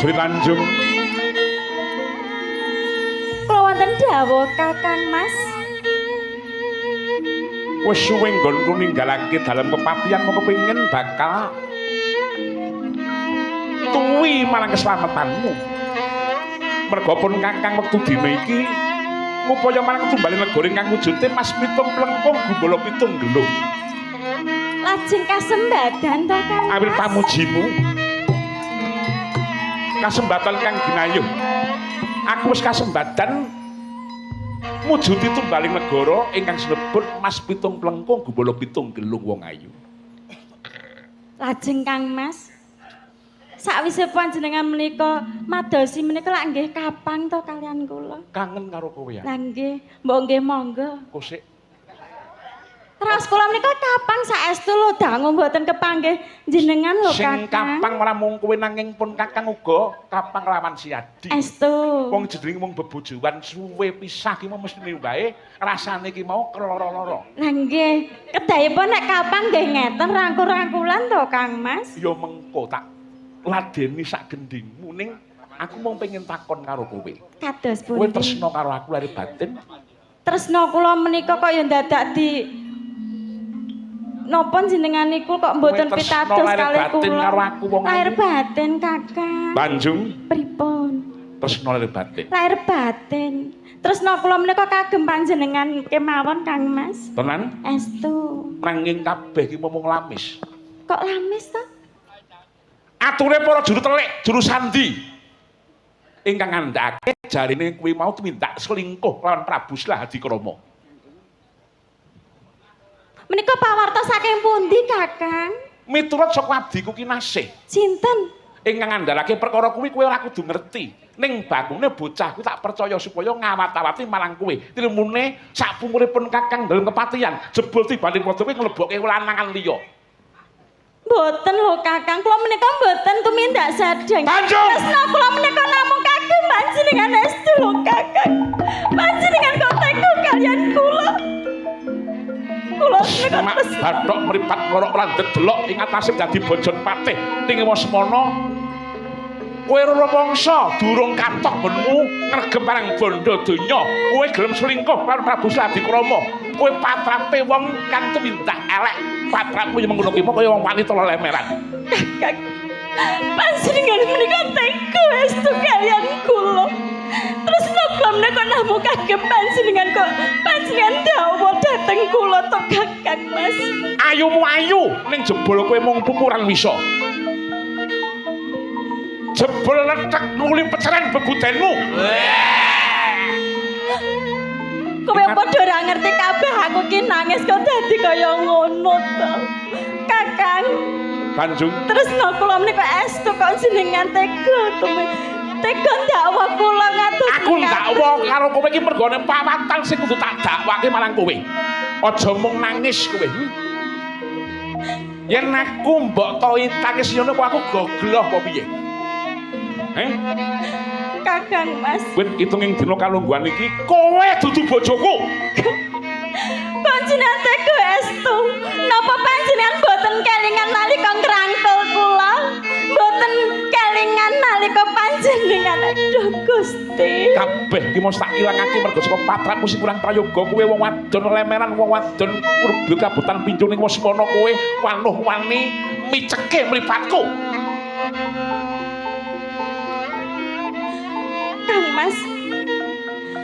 Sri Tanjung. Kula wonten dawuh Kakang Mas. Wis suwe nggonku ninggalake dalem kepatihan mung kepengin bakal tuwi marang keslamatanmu. Merga pun Kakang wektu dina iki ngupaya marang ketumbaling negara ingkang wujude Mas Pitung Plengkung Gumbala Pitung Gelung. Lajeng kasembadan to Kang Mas? Awit pamujimu. Kasembatan kang ginayuh. Aku wis kasembadan mujudi tumbaling negara ingkang sinebut Mas Pitung Plengkung Gumbala Pitung Gelung wong ayu. Lajeng Kang Mas, sakwise panjenengan menika madosi menika lak nggih kapang to kalian kula. Kangen karo kowe ya? Lah nggih, mbok nggih monggo. Kosik. Terus kula menika kapang saestu lho dangu mboten kepanggih jenengan lho Kakang. Sing kapang ora mung kowe nanging pun Kakang uga kapang lawan Siadi. Estu. Wong jenenge wong bebojoan suwe pisah ki mau mestine wae rasane ki mau keloro-loro. Lah nggih, kedahipun nek kapang nggih ngeten rangkul-rangkulan to Kang Mas. Ya mengko tak ladeni sak gendingmu ning aku mung pengen takon karo kowe. Kados pundi? Kowe tresna karo aku lahir batin? Tresna kula menika kok ya dadak di napa jenengan niku kok mboten pitados kalih kula. Lahir batin Kakang. Tanjung. Pripun? Tresna lahir batin. Lahir batin. Tresna kula menika kagem panjenengan kemawon Kang Mas. Tenan? Estu. Nanging kabeh ki mung lamis. Kok lamis to? Ature para juru telik, juru sandi. Ingkang ngandhake jarine kuwi mau tumindak selingkuh lawan Prabu Slahadikrama. Menika pawarta saking pundi Kakang? Miturut saka abdiku Kinasih. Sinten? Ingkang ngandharake perkara kuwi kowe ora kudu ngerti. Ning bakune bocah kuwi tak percaya supaya ngawat-awati marang kowe. Tilmune sakpungkuripun Kakang dalem kepatihan, jebul tibane padha kowe nglebokke lanangan liya. Mboten lho Kakang, kula menika mboten tumindak sedeng. Tanjung. Tresna kula menika namung kagem panjenengan estu lho Kakang. Panjenengan kok tega kalian kula. Kula menika tresna. Bathok mripat ngorok lan dedelok ing atase dadi bojon patih. Ning wasmana kowe ora mangsa durung katok nggonmu ngregem marang bondo donya. Kowe gelem selingkuh karo Prabu Slahadikrama. Kowe patrape wong kang tumindak elek. Patrapmu yang menggunakan kaya wong wanita lemeran. Kakang, panjenengan menika tega estu kalian kula. Terus kula menika namung kagem panjenengan kok panjenengan dawuh dhateng kula to Kakang Mas. Ayumu ayu ning jebul kowe mung pupuran wisa. Jebul lethek nuli peceren bebudenmu. Kowe padha ora ngerti kabeh aku ki nangis kok dadi kaya ngono to. Kakang. Tanjung. Tresna kula menika estu kok jenengan tega to. Tega ndakwa kula ngatus. Aku ndakwa karo kowe iki mergone pawatan sing kudu tak dakwake marang kowe. Aja mung nangis kowe. Yen aku mbok toi tangis ngono kok aku gogloh apa piye? Heh? Kakang Mas. Wit hitunging dina kalungguhan iki kowe dudu bojoku. Panjenengan tega estu. Napa panjenengan boten kelingan nalika ngrangkul kula? Boten kelingan nalika panjenengan aduh Gusti. Kabeh ki mesti tak ilangake mergo saka patrapmu sing kurang prayoga. Kowe wong wadon lemeran, wong wadon kurbi kabutan pincu ning wasmana kowe wanuh wani miceke mripatku. Kang Mas,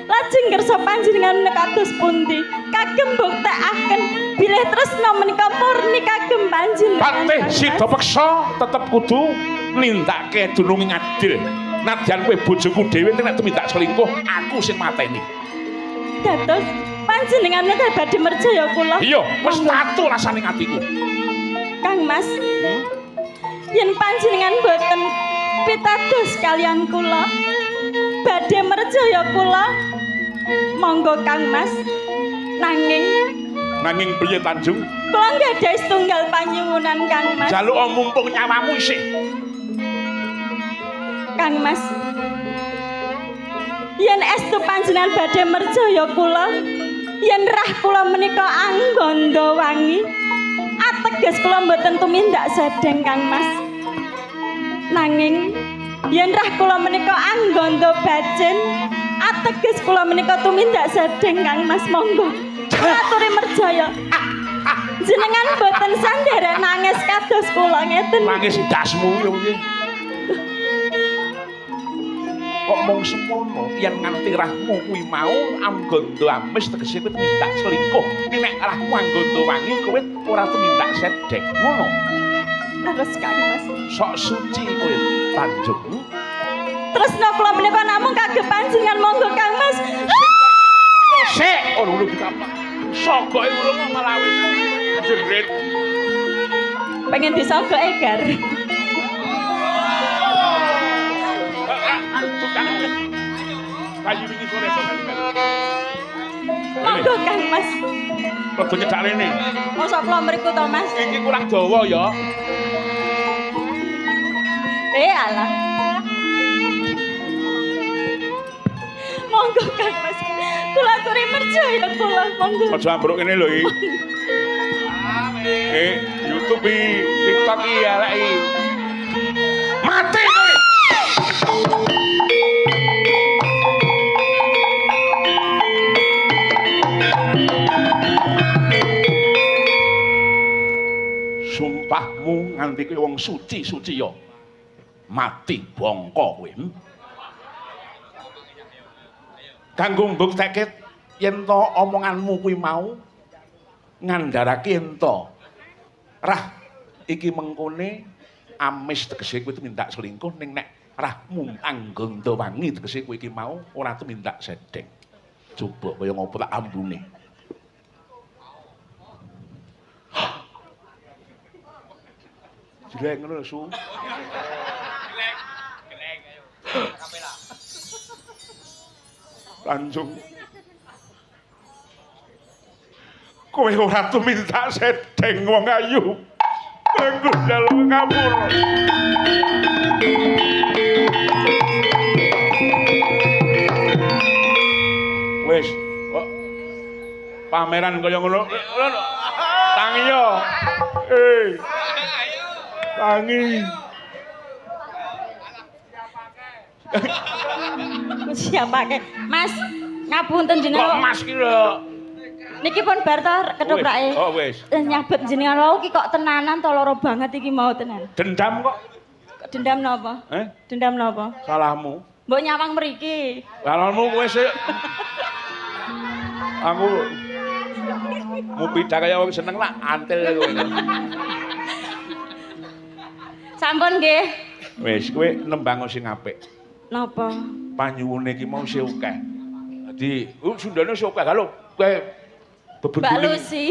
lajeng kersa panjenengan kados pundi? Kagem mbuktekake bilih tresna menika murni kagem panjenengan. Patih sida peksa tetep kudu nindakake dununging adil. Nadyan kowe bojoku dhewe nek tumindak selingkuh, aku sing mateni. Dados panjenengan menika badhe merjaya kula. Iya, wis tatu rasane atiku. Kang Mas, yen panjenengan boten pitados kalian kula, badhe merjaya kula, monggo Kang Mas. Nanging piye Tanjung? Kula nggadahi setunggal panyuwunan Kang Mas. Jaluk mumpung nyawamu isih. Kang Mas, yen estu panjenengan badhe merjaya kula, yen rah kula menika angganda wangi, ateges kula mboten tumindak sedeng Kang Mas. Nanging Yen rah kula menika angganda bacin, ateges kula menika tumindak sedeng Kang Mas, monggo. Kula aturi merjaya. Jenengan boten sanderek nangis kados kula ngeten. Nangis ndasmu ya piye? Kok mung semono yen nganti rahmu kuwi mau angganda amis tegese kowe tumindak selingkuh. Ning nek rahmu angganda wangi kowe ora tumindak sedeng. Ngono. Terus Kang Mas. Sok suci kowe Tanjung. Tresna kula menika namung kagem panjenengan, monggo Kang Mas. Sik, ora urung dikapak. Sogoke urung malah wis jerit. Pengen disogoke, Gar. Kayu wingi sore sok kali. Monggo Kang Mas. Rada nyedak rene. Mosok kula mriku to, Mas? Iki kurang dawa ya. Alah. Monggo Kang Mas. Kula aturi merjaya kula, monggo. Aja ambruk ngene lho iki. YouTube iki, TikTok iki elek iki. Mati kowe. Sumpahmu nganti kowe wong suci-suci ya. Mati bongko kowe. Kanggo mbuktekke yen to omonganmu kuwi mau ngandharake yen to rah iki mengkone amis tegese kowe tumindak selingkuh, ning nek rahmu angganda wangi tegese kowe iki mau ora tumindak sedeng. Coba kaya ngopo tak ambune. Jelek ngono lho, Su. Geleng. Geleng ayo. Kapela. Tanjung. Kowe ora tumindak sedeng wong ayu. Kanggo njaluk ngapura. Wis, kok pameran kaya ngono. Tangi yo. Tangi. Siapake? Mas, ngapunten jenengan. Kok Mas ki lho. Niki pun bar to ketoprake. Oh wis. Nyabet jenengan wau ki kok tenanan to lara banget iki mau tenan. Dendam kok. Kok dendam napa? Dendam napa? Salahmu. Mbok nyawang mriki. Salahmu kowe sik. Aku mupidah kaya wong seneng lah antil kowe. Sampun nggih. Wis kowe nembang sing apik. Napa? Panyuwune iki mau sing akeh. Dadi, sundane sing akeh lho kowe Mbak Lucy.